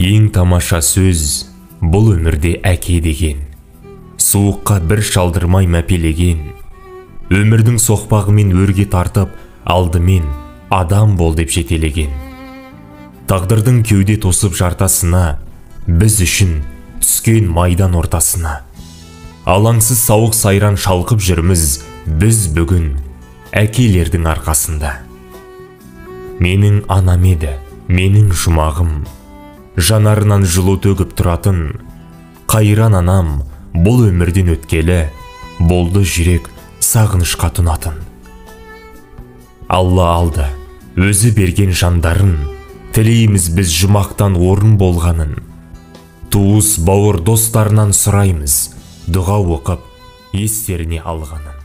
Ең тамаша сөз бұл өмірде әке деген. Суыққа бір шалдырмай мәпелеген. Өмірдің соқпағымен өрге тартып, алдымен адам бол деп жетелеген. Тағдырдың кеуде тосып жартасына, біз үшін түскен майдан ортасына. Алаңсыз сауық сайран шалқып жүрміз біз бүгін әкелердің арқасында. Менің анам еді, менің жұмағым, жанарынан жылу төгіп тұратын. Қайран анам бұл өмірден өткелі, болды жүрек сағынышқа тұнатын. Алла алды өзі берген жандарын, тілейміз біз жұмақтан орын болғанын. Туыс бауыр достарынан сұраймыз, дұға оқып естеріне алғанын.